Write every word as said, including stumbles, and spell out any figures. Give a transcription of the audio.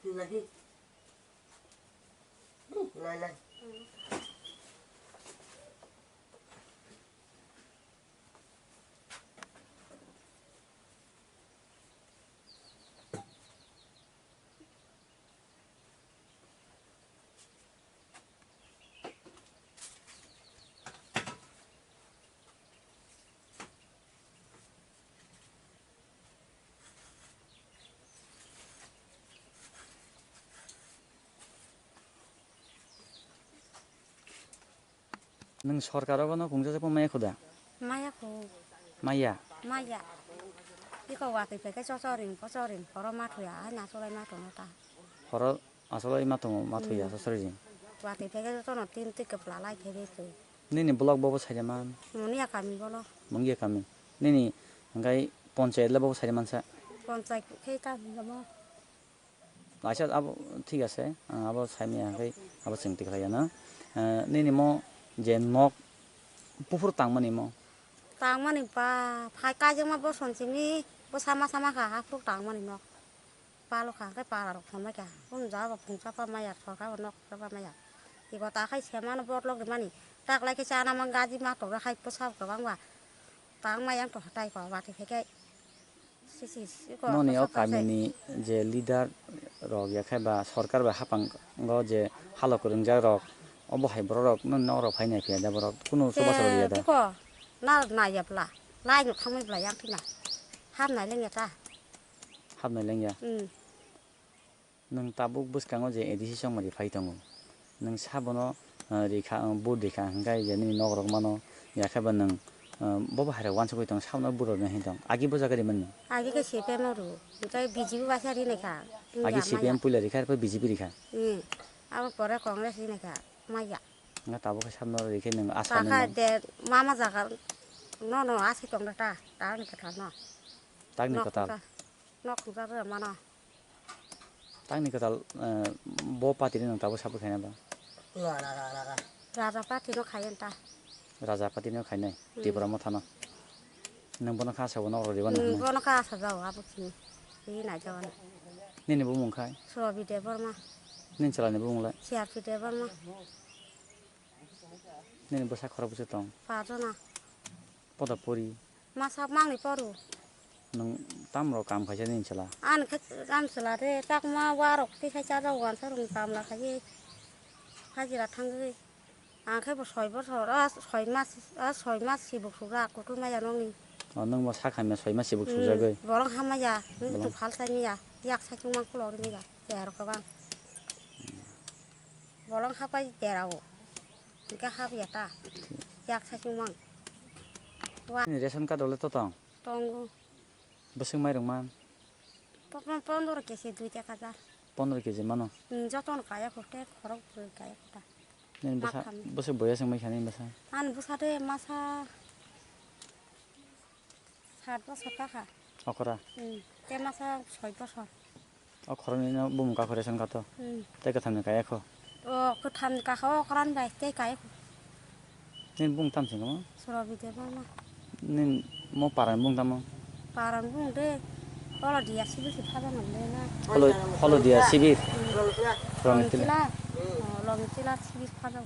Nahi. Nai, nai. Nwng sorkar o bono kungsa se phone maya kho da? Maya kho. Maya? Maya. Iko watwi phai khe chochoring, chochoring, horo ma thuya, hai nasolai ma tongo ta. Horo asolai ma tongo, ma thuya, hmm, chochoring. Watwi phai khe chono tin twi kwpla lai khe ri twi. Nini block bobo saida man? Mungya kami bolo. Mungya kami. Nini hwnkhe ponchayat le bobo saida mansa? Ponchayat khe kami bolo. Acha, abo thik ase, ang abo saimaya hwnkhe abo chwng tikhlaiya no. Eh, nini mo je nok buphuru tangmani mo? Tangmani ba, phai kaijakma bosong simi, bo sama sama kha, haphuru tangmani nok. Palo kha hwnkhe pala rok thangbai kha. Kunu jaga bo phung chapa maya, sorkar bo nok chapa maya. Iko ta khai semano botlok rimani. Taklai khe chana mang gaji ma tongo hai bwsa kwbang ba. Tang maya wng tongkha tai ko, watwi phai khe. Sisi, sisi, ko, noni o kosok kosok kamini je leader rok ya khe ba sorkar bai hapang o je halok kwrwngjak rok, obo hai borok rok noni nok rok phai nai phiya da borok kunu chubachu rw ya da? Biko, na nai ya bwla, lai no thangmani bwla yang thina. Hap nai leng ya ta. Hap nai leng ya? Hmm. Nwng tabuk bwskango je A D C chongmani phai tongo, nwng sabono, ah, rikha, ah, vote rikha hwnkhe je nini nok rok mano, yakhe ba nwng, ah, bobo hai rok uansugui tongo, sabono vote rwna hinwi tong, agi bo jaga rimani? Agi khe C P M o rw, hwnkhe B J P waisa rinai kha. Agi C P M puila rikha, arpore B J P rikha. Hmm. Abo pore Congress rinai kha, maya. Nga tabuk khe sabono rikhe nwng asa. Takha nini de mama jaga no, no, asai tong da ta, ta ni kwtal no. Tak ni kwtal. Nok khungsa rw mano. Tangni kwtal, eh, bo party ni nwng tabuk support khaina ba? Raja party no khaina ta. Raja party no khainai, hmm. Tripura Motha no. Nwng bono kha sa bo nok rw riba nwng. Hmm, bono kha sa jao abo chini. Ri nai jao. Nini bumung khai? Surobi Debbarma. Nini chwla ni bumung lai? C R P Debbarma. Nini bwsa khorok bwswk tong? Pajona. Poda pori? Masa mangni poru. Nwng tamrok kam khaisa nini chwla? Ani khe ani chwla de chakma warok tei khaisa rok wansa rok kamla khaiwi hajira thangwi. Ang khe bo soi bosor, ah, soi mas, ah, soi mas sibuk sukjak kutung maya nokni. O, nwng bo sakha mia soi mas sibuk sukjagwi? Hmm, bolong hamaya, nwng bolong. Tufal sai maya, yak sai chwngma khulok ri maya, tei aro kwbang. Bolong hapai derao. Hingke hap ya ta. Yak sa chumang. Wa. Nini ration card rok le to tong? Tongo. Bwswk mairung man? Pon-, pondoro kesi dui tekhajar. Pondoro kesi mano? Hmm, jotono kaya kho, te khorok bwrwi kaya kho ta. Nini bwsa, makham. Bwswk boya swng mai kha nini bwsa? Ani bwsa de masa sat bosor ta kha. Okra? Hmm, te masa soi bosor. O khoroknwi no bumung kakho ration card o. Hmm. Tei kwthamni kaya kho. O kwtham kaka o kran bai tei kai. Nini bung tam singkamo? Surabi Debbarma. Nini mo parani bung tamo? Parani bung de. Holo dia sibi si phaja mande na. Holo, holo dia sibi. Rongitila. Rongitila. O, Rongitila sibi phaja.